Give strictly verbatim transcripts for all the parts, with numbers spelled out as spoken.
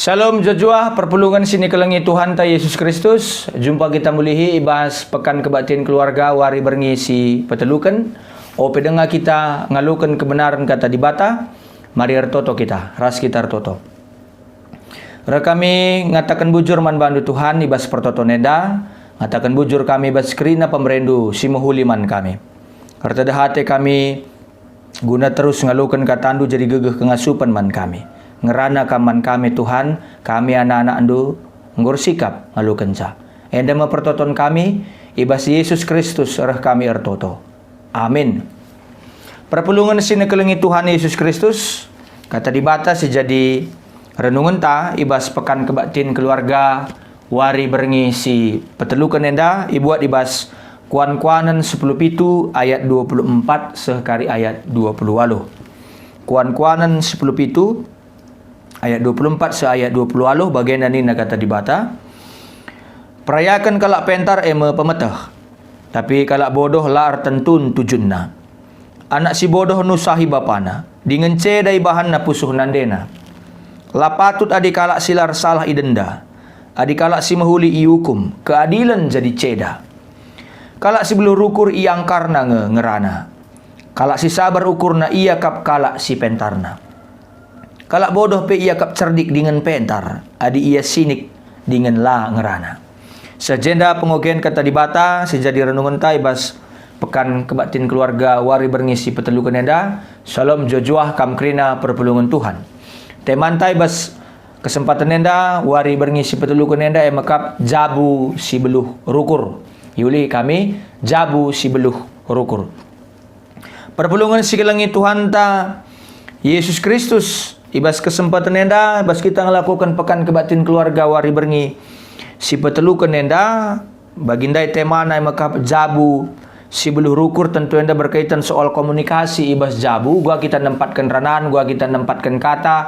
Shalom, juah-juah, perpulungen si nikelengi Tuhanta Yesus Kristus. Jumpa kita mulihi i bas Pekan Kebaktin Keluarga wari berngi si peteluken. Ope denga kita ngaloken kebenaren Kata Dibata, mari ertoto kita, ras kita ertoto. Reh kami ngataken bujur man bandu Tuhan i bas pertoton enda, ngataken bujur kami i bas kerina pemerendu si mehuli man kami. Ertedeh ate kami guna terus ngaloken katandu jadi gegeh kengasupen man kami. Ngerana kam man kami, Tuhan, kami anak-anakndu enggo ersikap ngalokenca. Enda me pertoton kami, i bas Yesus Kristus reh kami ertoto. Amin. Perpulungen si nikelengi Tuhan Yesus Kristus, Kata Dibata si jadi renungenta i bas Pekan Kebaktin Keluarga wari berngi si peteluken enda ibuat i bas Kuan-kuanen sepuluh pitu ayat dua puluh empat seh kari ayat dua puluh waluh. Kuan-kuanen sepuluh pitu ayat dua puluh empat seh ayat dua puluh waluh, bagenda nina Kata Dibata, "Perayaken kalak pentar e me pemeteh, tapi kalak bodoh la ertentun tujunna. Anak si bodoh nusahi bapana, dingen ceda ibahanna pusuh nandena. La patut adi kalak si la ersalah idenda, adi kalak si mehuli iukum, keadilen jadi ceda. Kalak si beluh rukur iangkarna nge ngerana. Kalak si sabar ukurna iakap kalak si pentarna. Kalak bodoh pe iakap cerdik dingen pentar, adi ia sinik dingen la ngerana." Seh jenda pengogen Kata Dibata si jadi renungenta i bas Pekan Kebaktin Keluarga wari berngi si peteluken enda. Shalom, juah-juah kam kerina perpulungen Tuhan. Temanta i bas kesempaten enda, wari berngi si peteluken enda, e mekap jabu si beluh rukur. Iuli kami, jabu si beluh rukur. Perpulungen si kelengi Tuhanta Yesus Kristus, i bas kesempaten enda, bas kita ngelakoken Pekan Kebaktin Keluarga wari berngi si peteluken enda, bagi ndai temana e mekap jabu si beluh rukur, tentu enda berkaitan soal komunikasi i bas jabu, uga kita nempatken ranan, uga kita nempatken kata,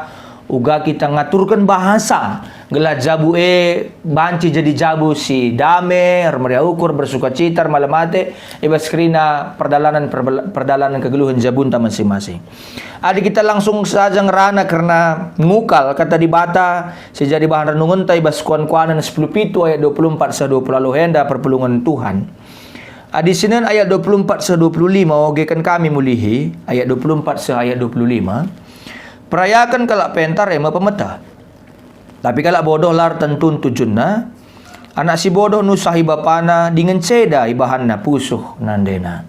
uga kita ngaturken bahasa, gelah jabu e banci jadi jabu si dame, ermeriah ukur, bersukacita, ermalem ate, i bas kerina perdalanen, per-, perdalanen kegeluhen jabunta masing-masing. Adi kita langsung saja ngerana kerna ngukal Kata Dibata si jadi bahan renungenta i bas Kuan-kuanen sepuluh pitu ayat dua puluh empat seh dua puluh waluh enda, perpulungen Tuhan. Adi sinen ayat dua puluh empat seh dua puluh lima ogeken kami mulihi, ayat dua puluh empat seh ayat dua puluh lima, "Perayaken kalak pentar e me pemeteh. Tapi kalak bodoh la ertentun tujunna. Anak si bodoh nusahi bapana, dingen ceda ibahanna pusuh nandena."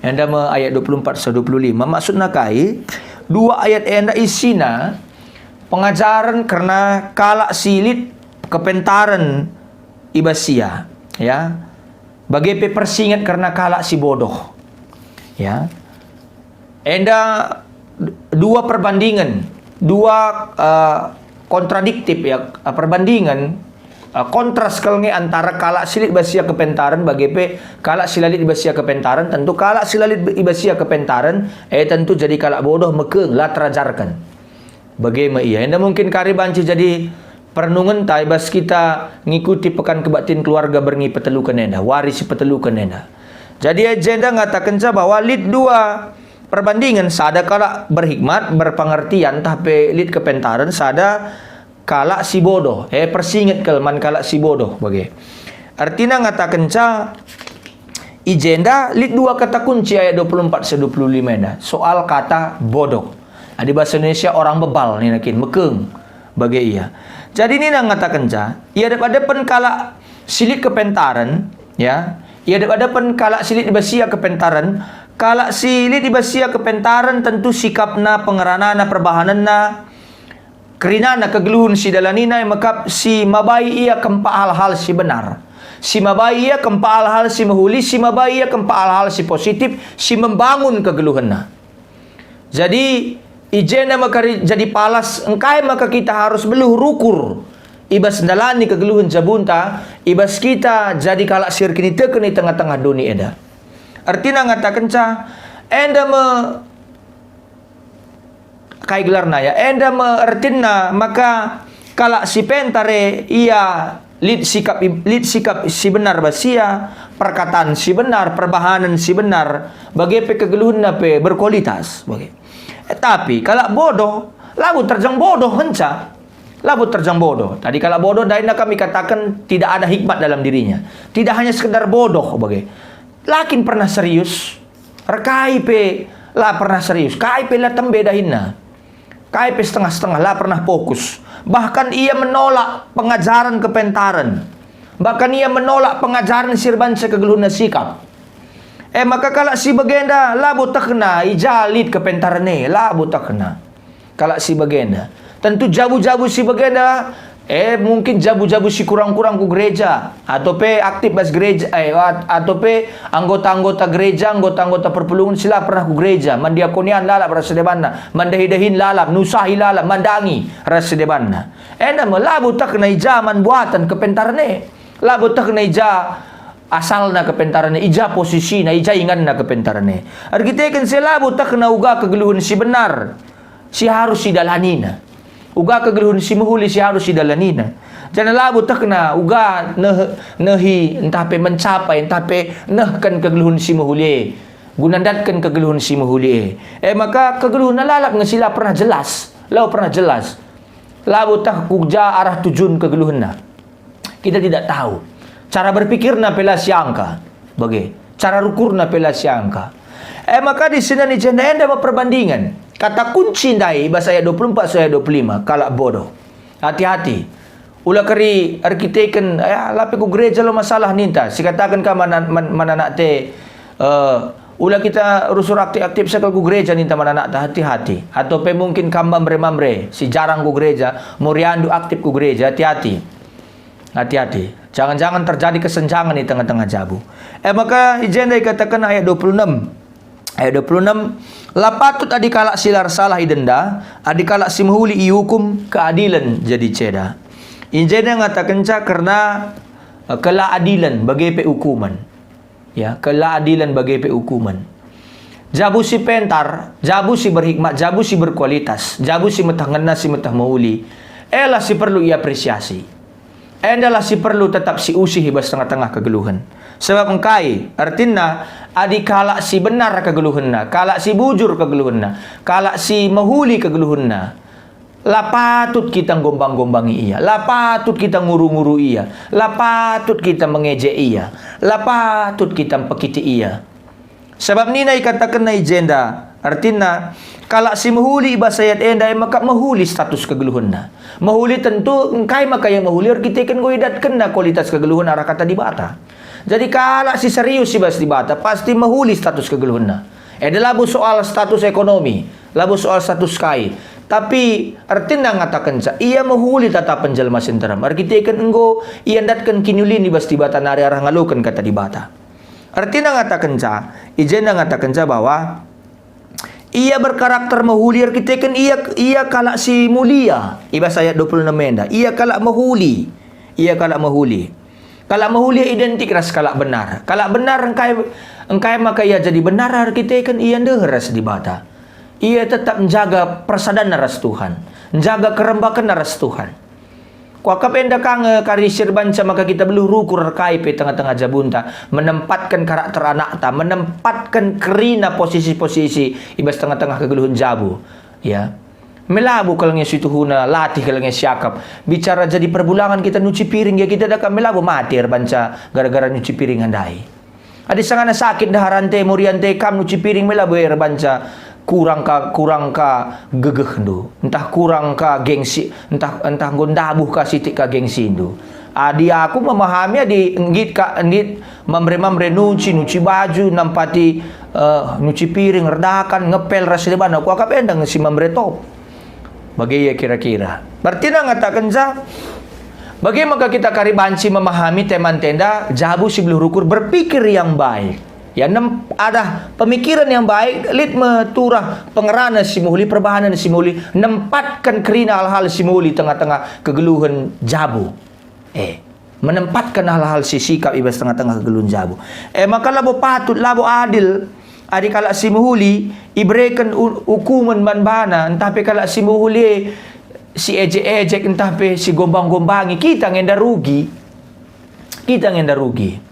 Enda me ayat dua puluh empat seh dua puluh lima. Maksudna kai? Dua ayat enda isina pengajaren kerna kalak si lit kepentaren i bas ia, ya. Bage pe persinget kerna kalak si bodoh. Ya. Enda dua perbandingen, dua, eh, kontradiktif, ya, eh, perbandingen, eh, kontras kal nge antara kalak si lit bas ia kepentaren, bage pe kalak si la lit bas ia kepentaren. Tentu kalak si la lit i bas ia kepentaren, eh, tentu jadi kalak bodoh, mekeng, la terajarken. Bage me ia. Enda mungkin kari banci jadi perenungenta i bas kita ngikuti Pekan Kebaktin Keluarga berngi peteluken enda, wari si peteluken enda. Jadi, i jenda ngatakenca bahwa lit dua perbandingen, sada kalak berhikmat, berpengertian, tah pe lit kepentaren, sada kalak si bodoh, eh, persinget kal man kalak si bodoh, bage. Ertina ngatakenca, i jenda lit dua kata kunci ayat dua puluh empat seh dua puluh lima enda, soal kata bodoh. Adi bahasa Indonesia orang bebal nina kin, mekeng, bage ia. Jadi nina ngatakenca, i adep-adepen kalak si lit kepentaren, ya, i adep-adepen kalak si lit i bas ia kepentaren, kalak si lit i bas ia kepentaren tentu sikapna, pengeranana, perbahanenna, kerinana, kegeluhen si dalanina e mekap si mabai ia kempak hal-hal si benar. Si mabai ia kempak hal-hal si mehuli, si mabai ia kempak hal-hal si positif, si membangun kegeluhenna. Jadi, i jenda maka ri-, jadi palas, engkai maka kita harus beluh rukur i bas ndalani kegeluhen jabunta, i bas kita jadi kalak si erkiniteken i tengah-tengah doni enda. Ertina ngatakenca, enda me kai gelarna, ya? Enda me ertinna maka kalak si pentar e ia lit sikap i-, lit sikap si benar bas ia, perkataan si benar, perbahanen si benar, bage pe kegeluhenna pe berkualitas, bage. Eh, tapi kalak bodoh labo terjeng bodoh ngenca. Labo terjang bodoh. Tadi kalak bodoh, daina kami kataken tidak ada hikmat dalam dirinya. Tidak hanya sekedar bodoh bage. La kin pernah serius. Erkai pe la pernah serius. Kai pe la tembe dahinna. Kai pe setengah-setengah, la pernah fokus. Bahkan ia menolak pengajaren kepentaren. Bahkan ia menolak pengajaren si erbanca kegeluhenna sikap. E maka kalak si bagenda labo tehna i ja lit kepentaren e, labo tehna. Kalak si bagenda. Tentu jabu-jabu si bagenda, eh, mungkin jabu-jabu si kurang-kurang ku gereja, atau pe aktif bas gereja, eh, at-, atau pe anggota-anggota gereja, anggota-anggota perpulungen si la pernah ku gereja, man diakonian lalap ras si debanna, man dahi-dahin lalap, nusahi lalap, mandangi ras si debanna. Enda me labo tehna i ja man buaten kepentaren e, labo tehna i ja asalna kepentaren e, i ja posisina, i ja inganna kepentaren e. Erkiteken si labo tehna uga kegeluhen si benar si harus idalanina. Uga kegeluhen si mehuli si harus idalanina. Janah labo tehna uga neh-, nehi ntah pe mencapai ntah pe nehken kegeluhen si mehuli e, guna ndatken kegeluhen si mehuli e. E maka kegeluhenna lalap nge si la pernah jelas, la pernah jelas. Labo teh ku ja arah tujun kegeluhenna. Kita tidak tahu. Cara berpikirna pe la siangka. Bage. Cara rukurna pe la siangka. E maka di sini i jenda enda me perbandingen. Kata kunci ndai i bas ayat dua puluh empat sampai ayat dua puluh lima, kalak bodoh. Hati-hati. Ula keri erkiteken, "Ya, la pe ku gereja la masalah," ninta. Sikataken ka man, man, man anakta, eh, "Ula kita rusur aktif-aktif sekal ku gereja," ninta man anakta, hati-hati. Atau pe mungkin kam mamre-mamre, si jarang ku gereja, muriandu aktif ku gereja, hati-hati. Hati-hati. Jangan-jangan terjadi kesenjangan i tengah-tengah jabu. E maka i jenda ikataken ayat dua puluh enam. Ayat dua puluh enam, "La patut adi kalak si la ersalah idenda, adi kalak si mehuli iukum, keadilen jadi ceda." I jenda ngatakenca kerna, eh, kelaadilen bage pe ukumen. Ya, kelaadilen bage pe ukumen. Jabu si pentar, jabu si berhikmat, jabu si berkualitas, jabu si meteh ngena, si meteh mehuli, ela si perlu iapresiasi. Endalah si perlu tetap si usih i bas tengah-tengah kegeluhen. Sebab engkai, ertina, adi kalak si benar kegeluhenna, kalak si bujur kegeluhenna, kalak si mehuli kegeluhenna, la patut kita nggombang-gombangi ia, la patut kita nguru-nguru ia, la patut kita mengejek ia, la patut kita mpekiti ia. Sabap nina ikatakenna i jenda, ertina, kalak si mehuli i bas ayat enda e maka mehuli status kegeluhenna. Mehuli tentu engkai maka ia mehuli erkiteken enggo idatkenna kualitas kegeluhen arah Kata Dibata. Jadi kalak si serius i bas Dibata pasti mehuli status kegeluhenna. Enda labo soal status ekonomi, labo soal status kai. Tapi ertina ngatakenca, ia mehuli tatapen jelma si nterem. Erkiteken enggo ia ndatken kiniulin i bas Dibata nari arah ngaloken Kata Dibata. Ertina ngatakenca, i jenda ngatakenca bahwa ia berkarakter mehuli erkiteken ia, ia kalak si mulia. I bas ayat dua puluh enam enda, ia kalak mehuli. Ia kalak mehuli. Kalak mehuli identik ras kalak benar. Kalak benar engkai, engkai maka ia jadi benar erkiteken ia ndeher ras Dibata. Ia tetap njaga persadanna ras Tuhan, njaga kerembakenna ras Tuhan. Kuakap enda ka nge kari si erbanca maka kita beluh rukur erkai pe tengah-tengah jabunta, menempatken karakter anakta, menempatken kerina posisi-posisi i bas tengah-tengah kegeluhen jabu. Ya. Melabo kal nge situhuna, latih kal nge siakap. Bicara jadi perbulangan kita nyuci piring, ya kita daka melabo mate erbanca gara-gara nyuci piring ndai. Adi sangana sakit ndeharanta, murianta, kam nyuci piring me labo erbanca kurang ka, kurang ka gegehndu, ntah kurang ka gengsi, ntah, ntah enggo ndabuh ka sitik ka gengsindu. Adi aku memahami, adi nggit ka, nggit mamre-mamre nyuci, nyuci baju, nampati, eh, nyuci piring, erdakan, ngepel ras deban, aku akap enda nge si mamre top. Bage ia kira-kira. Berarti ngatakenca, bage maka kita kari banci memahami temanta enda jabu si beluh rukur berpikir yang baik. Ya, nem-, ada pemikiran yang baik, lit me turah pengerana si mehuli, perbahanen si mehuli, nempatken kerina hal-hal si mehuli tengah-tengah kegeluhen jabu. Eh, menempatken hal-hal si sikap i bas tengah-tengah kegeluhen jabu. Eh, maka labo patut, labo adil, adi kalak si mehuli ibereken u-, ukumen man bana, ntah pe kalak si mehuli e si ejek-ejek, ntah pe si gombang-gombangi, kita nge enda rugi. Kita nge enda rugi.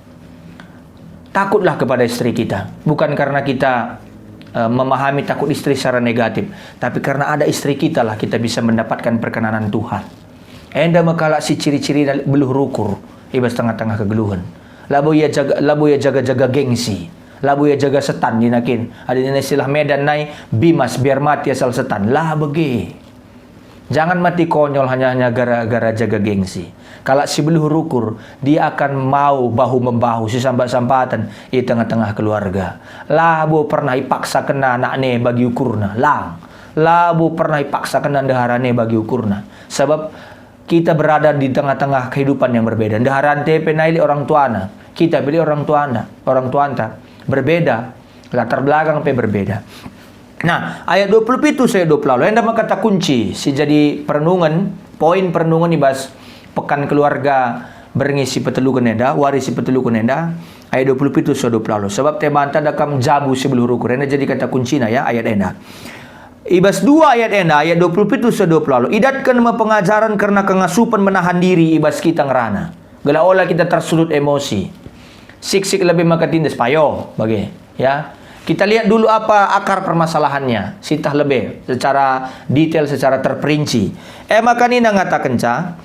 Takutlah kepada istri kita, bukan karena kita, eh, memahami takut istri secara negatif, tapi karena ada istri kita lah kita bisa mendapatkan perkenanan Tuhan. Enda me kalak si ciri-cirina beluh rukur i bas tengah-tengah kegeluhen. Labo ia jaga, labo ia jaga-jaga gengsi. Labo ia jaga setan, nina kin. Adi nina istilah Medan nai, bimas biar mati asal setan. La bage. Jangan mati konyol hanya-hanya gara-gara jaga gengsi. Kalak si beluh rukur, dia akan mau bahu-membahu, sisambat-sampaten i tengah-tengah keluarga. Labo pernah ipaksakenna anakna bagi ukurna. Lang. Labo pernah ipaksakenna ndeharana bagi ukurna. Sebab kita berada di tengah-tengah kehidupan yang berbeda. Ndeharanta pe nai lit orang tuana, kita pe lit orang tuana, orang tuanta. Berbeda, latar belakang pe berbeda. Nah, ayat dua puluh pitu sampai dua puluh waluh, enda me kata kunci si jadi perenungen, poin perenungen i bas Pekan Keluarga berngi si peteluken enda, wari si peteluken enda, ayat dua puluh pitu sampai dua puluh waluh. Sebab temanta da kam jabu si beluh rukur, enda jadi kata kuncina ya, ayat enda. I bas dua ayat enda, ayat dua puluh pitu sampai dua puluh waluh, idatken me pengajaren kerna kengasupen menahan diri i bas kita ngerana. Gelah ola kita tersulut emosi. Siksik lebe maka tindes, payo, bage, ya. Kita lihat dulu apa akar permasalahannya, sitah lebe, secara detail, secara terperinci. E maka nina ngatakenca,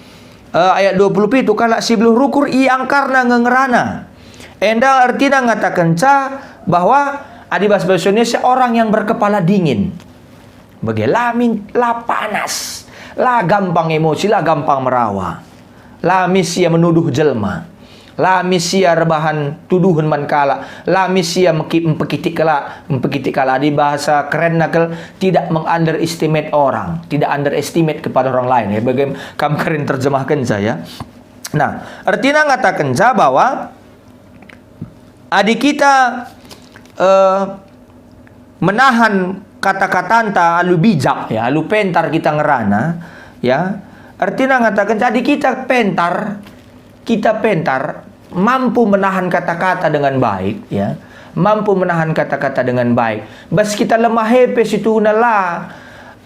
eh, ayat dua puluh pitu, kalak si beluh rukur iangkarna nge ngerana. Enda ertina ngatakenca bahwa adi bas bahasa Indonesia orang yang berkepala dingin. Bage la min, la panas, la gampang emosi, la gampang merawa. La mis ia menuduh jelma. La mis ia erbahan tuduhen man kalak. La mis ia meki-, mpekitik kalak, mpekitik kalak. Adi bahasa kerenna kal, tidak meng-underestimate orang, tidak underestimate kepada orang lain. Ya, bage kam keren terjemahkenca, ya. Nah, ertina ngatakenca bahwa adi kita, eh, menahan kata-katanta alu bijak, ya, alu pentar kita ngerana, ya, ertina ngatakenca adi kita pentar, kita pentar, mampu menahan kata-kata dengan baik, ya, mampu menahan kata-kata dengan baik. Bas kita lemah e pe situhuna la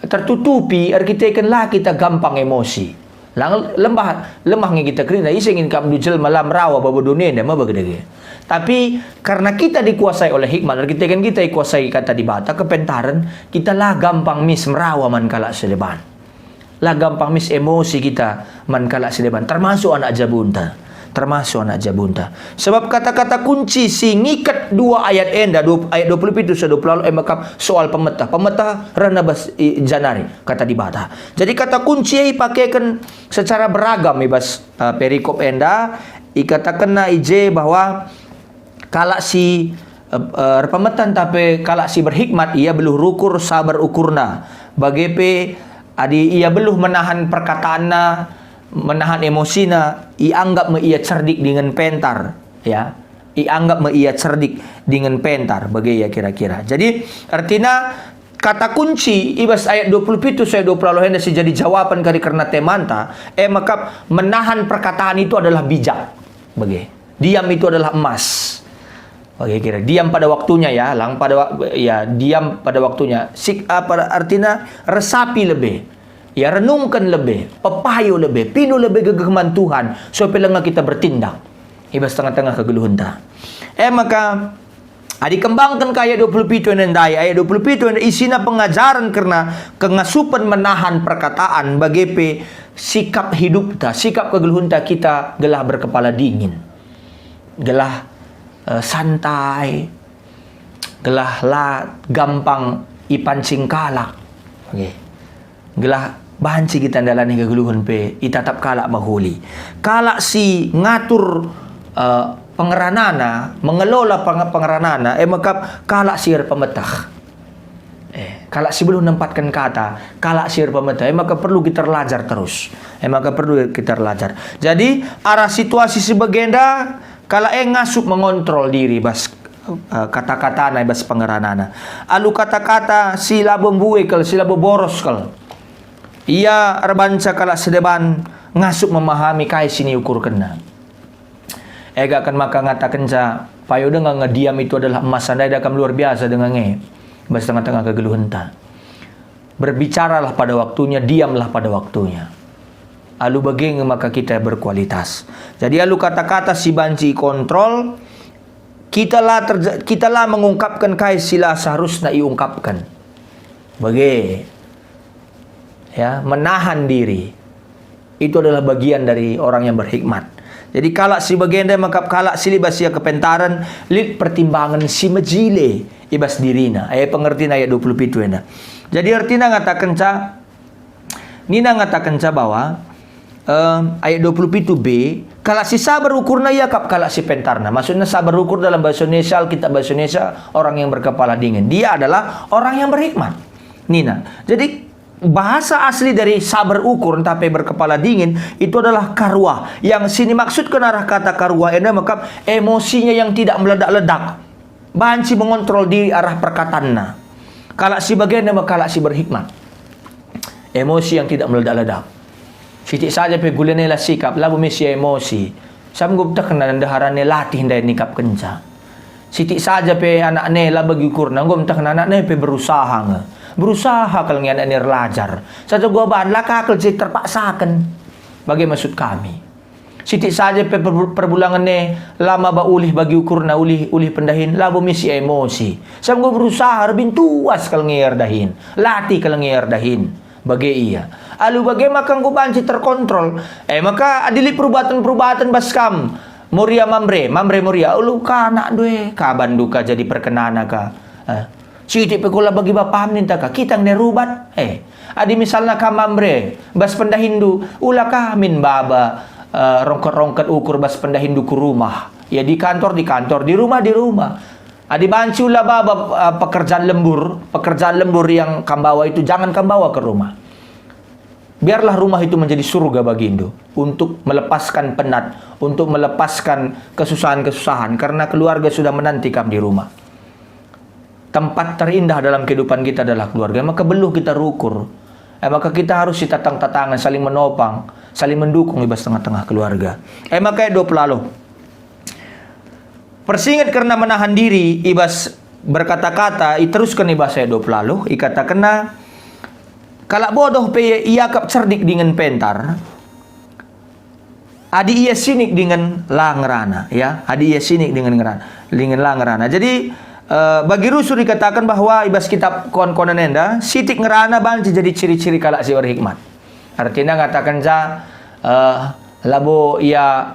tertutupi, erkiteken la kita gampang emosi. Lang lemah, lemah nge kita kerina, ise nge ikapndu jelma la merawa babo doni enda me bage dage. Tapi karena kita dikuasai oleh hikmat, erkiteken kita ikuasai kata Dibata, kepentaren, kita la gampang mis merawa man kalak si deban. La gampang mis emosi kita man kalak si deban, termasuk anak jabunta. Termasuk anak jabunta. Sebab kata-kata kunci si ngiket dua ayat enda, dua, ayat dua puluh pitu sampai dua puluh waluh, e maka soal pemeteh. Pemeteh rehna bas i, janari, kata Dibata. Jadi kata kunci e ipakeken secara beragam i bas, eh, perikop enda, ikatakenna i je bahwa kalak si, eh, eh, erpemeteh ntah pe kalak si berhikmat, ia beluh rukur sabar ukurna. Bage pe, adi ia beluh menahan perkataanna, menahan emosina, ianggap me ia cerdik dingen pentar, ya. Ianggap me ia cerdik dingen pentar, bage ia kira-kira. Jadi, ertina kata kunci i bas ayat dua puluh pitu sampai dua puluh waluh enda si jadi jawapan kari kerna temanta, e maka menahan perkataan itu adalah bijak. Bage. Diam itu adalah emas. Bage kira, diam pada waktunya ya, lang pada wa-, ya, diam pada waktunya. Sik, apa artina? Resapi lebe. Ya, renungken lebe, pepayo lebe, pindo lebe gegeh man Tuhan, supaya langa kita bertindak i bas tengah-tengah kegeluhenta. E maka, adi kembangken ka ayat dua puluh pitu enda ndai, ayat dua puluh pitu enda isina pengajaren kerna kengasupen menahan perkataan, bage pe sikap hidupta, sikap kegeluhenta kita gelah berkepala dingin, gelah, eh, santai, gelah la gampang ipancing kalak. Oke. Gelah banci kita ndalani kegeluhen pe itatap kalak mehuli. Kalak si ngatur, eh, pengeranana, mengelola peng-, pengeranana, e mekap kalak si erpemeteh. Eh, kalak si beluh nempatken kata, kalak si erpemeteh, e maka perlu kita erlajar terus. E maka perlu kita erlajar. Jadi, arah situasi si bagenda, kalak e ngasup mengontrol diri bas, eh, kata-katana, bas pengeranana. Alu kata-kata si labo mbue kal, si labo boros kal. Ia erbanca kalak si deban ngasup memahami kai si niukurkenna. Ega kan maka ngatakenca, payo denga nge diam itu adalah emas, andai da kam luar biasa denga nge, bas tengah-tengah kegeluhenta. Berbicaralah pada waktunya, diamlah pada waktunya. Alu bage nge maka kita berkualitas. Jadi alu kata-kata si banci kontrol, kita la terja-, kita la mengungkapkan kai si la seharusna iungkapkan. Bage. Ya, menahan diri. Itu adalah bagian dari orang yang berhikmat. Jadi kalak si bagenda maka kalak si lit bas ia kepentaren, lit pertimbangen si mejile i bas dirina. E, pengertin ayat dua puluh pitu enda. Jadi ertina ngatakenca, nina ngatakenca bahwa, em, ayat dua puluh pitu B, kalak si sabar ukurna iakap kalak si pentarna. Maksudnya sabar ukur dalam bahasa Indonesia, Alkitab bahasa Indonesia, orang yang berkepala dingin. Dia adalah orang yang berhikmat. Nina. Jadi bahasa asli dari sabar ukur ntah pe berkepala dingin itu adalah karuah. Yang sini maksudkan arah kata karuah enda mekap emosinya yang tidak meledak-ledak. Banci mengontrol diri arah perkatanna. Kalak si bagenda me kalak si berhikmat. Emosi yang tidak meledak-ledak. Sitik saja pe gulana la sikap, labo me si emosi. Sam enggo tehna ndeharana latih ndai nikapkenca. Sitik saja pe anakna la bagi ukurna, enggo metehna anakna pe berusaha nge. Berusaha kal nge anakna erlajar. Saja gua bahan la ka kal je terpaksaken. Bage maksud kami. Sitik saja pe per-, perbulangenna la maba ulih bagi ukurna, ulih, ulih pendahin, labo me si emosi. Sam enggo berusaha, erbintuas kal nge erdahin. Latih kal nge erdahin. Bage ia. Alu bage maka enggo banci terkontrol. E maka adi lit perubaten-perubaten bas kam, Moria Mamre, Mamre Moria, ulu ka anakndu e, ka banndu ka jadi perkenana ka. Eh, sitik pe kula bagi bapam ninta ka, kita nge rubat. Eh, adi misalna kam Mamre, bas pendahinndu, ula ka min baba, eh, rongket-rongket ukur bas pendahinndu ku rumah. Ya di kantor, di kantor, di rumah, di rumah. Adi banci ula baba, eh, pekerjaan lembur, pekerjaan lembur yang kam bawa itu jangan kam bawa ke rumah. Biarlah rumah itu menjadi surga bagindu untuk melepaskan penat, untuk melepaskan kesusahan-kesusahan, karena keluarga sudah menanti kam di rumah. Tempat terindah dalam kehidupan kita adalah keluarga. Maka beluh kita rukur. Eh, maka kita harus sitatang-tatangan, saling menopang, saling mendukung i bas tengah-tengah keluarga. Eh, maka ayat dua puluh lalu. Persinget kerna menahan diri i bas berkata-kata, iterusken i bas ayat dua puluh lalu, ikatakenna, "Kalak bodoh pe iakap cerdik dingen pentar, adi ia sinik dingen la ngerana," ya, adi ia sinik dingen ngerana, dingen la ngerana. Jadi, eh, bagi rusur ikataken bahwa i bas kitab Koan-koanen enda, sitik ngerana banci jadi ciri-ciri kalak si berhikmat. Artina ngatakenca, eh, labo ia,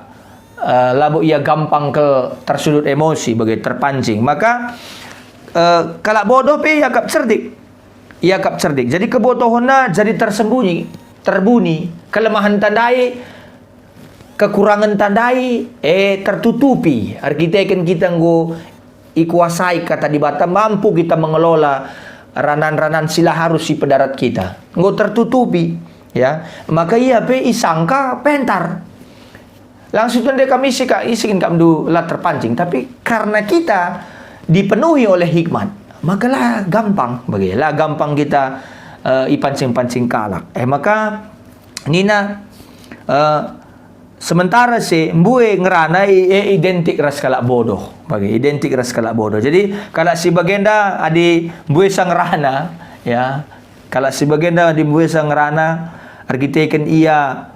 eh, labo ia gampang kal tersudut emosi bage terpancing. Maka, eh, kalak bodoh pe iakap cerdik. Iakap cerdik. Jadi kebodohenna jadi tersembunyi, terbuni. Kelemahen tandai, kekurangen tandai, eh, tertutupi. Erkiteken kita enggo ikuasai Kata Dibata, mampu kita mengelola ranan-ranan si la harus si pedarat kita. Enggo tertutupi, ya. Maka ia pe isangka pentar. Langsung tende kami isi ka, isi kin kap ndu la terpancing. Tapi karena kita dipenuhi oleh hikmat, maka la gampang bagi, la gampang kita, eh, ipancing-pancing kalak. Eh, maka nina, eh, sementara si mbue ngerana i-, e identik ras kalak bodoh. Bagi, identik ras kalak bodoh. Jadi, kalak si bagenda adi mbue sa ngerana, ya, kalak si bagenda adi mbue sa ngerana, erkiteken ia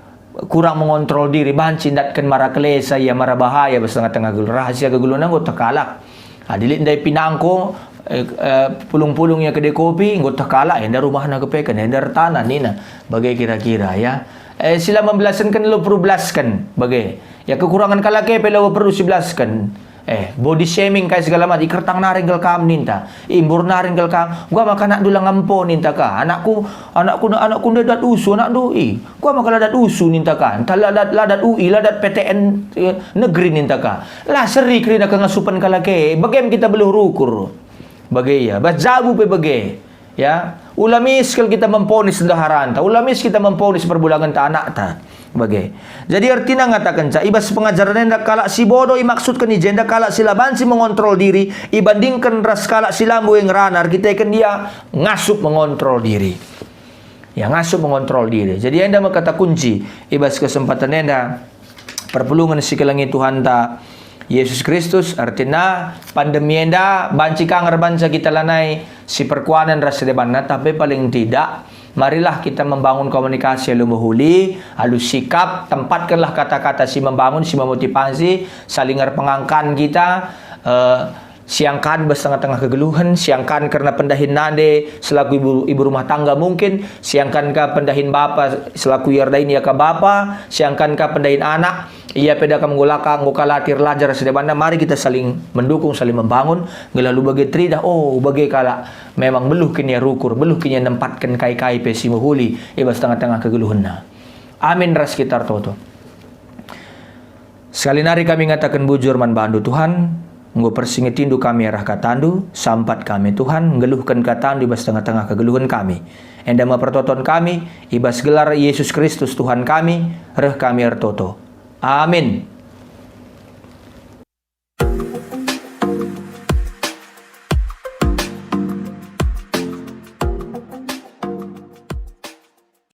kurang mengontrol diri, banci ndatken mara kelesa ia, mara bahaya bas tengah-tengah geluh. Rahasia kegeluhen enggo tekalak. Adi lit ndai pinangko, eh, eh, pulung-pulung ia kedai kopi, enggo tekalak, enda rumahna kepeken, enda ertana, nina. Bage kira-kira, ya. Eh, si la membelasken lo perlu belasken, bage. Ya, kekurangan kalak e pe la perlu si belasken. Eh, body shaming kai segala macam, ikertang nari kal kam ninta, imbur nari kal kam, gua maka anakndu la ngempo ninta ka, anakku, anakku, anakku nda dat usu anakndu, i, gua maka la dat usu ninta ka, ntah la dat, la dat U I, la dat P T N, eh, negeri ninta ka, la seri kerina kengasupen kalak e, bagem kita beluh rukur, bage ia, bas jabu pe bage. Ya, ula mis kal kita memponis ndeharanta, ula mis kita memponis perbulangenta anakta. Bage. Jadi ertina ngatakenca, i bas pengajaren enda kalak si bodoh imaksudken i jenda kalak si la banci mengontrol diri ibandingken ras kalak si la mbue ngerana erkiteken ia ngasup mengontrol diri. Ya, ngasup mengontrol diri. Jadi enda me kata kunci i bas kesempatan enda. Perpulungen si kelengi Tuhanta Yesus Kristus, ertina pandemi enda banci ka ngerbanca kita lanai si perkuanen ras si debanna, tapi paling tidak marilah kita membangun komunikasi alu mehuli, alu sikap, tempatkenlah kata-kata si membangun, si memotivasi, saling erpengangkan kita, eh, Siangkan bas tengah-tengah kegeluhen, siangkan kerna pendahin nande selaku ibu, ibu rumah tangga mungkin, siangkan ka pendahin bapa selaku ia erdahin ia ka bapa, siangkan ka pendahin anak, ia pe da kam nggo laka, enggo kalatir lajar sedebanna, mari kita saling mendukung, saling membangun, ngelalu bage teridah, oh, bage kalak memang beluh kin ia rukur, beluh kin ia nempatken kai-kai pe si mehuli i bas tengah-tengah kegeluhenna. Amin ras kita ertoto. Sekali nari kami ngataken bujur man bandu, Tuhan, enggo persingetindu kami arah katandu, sampat kami, Tuhan, nggeluhken katandu i bas tengah-tengah kegeluhen kami. Enda me pertoton kami, i bas gelar Yesus Kristus, Tuhan kami, reh kami ertoto. Amin.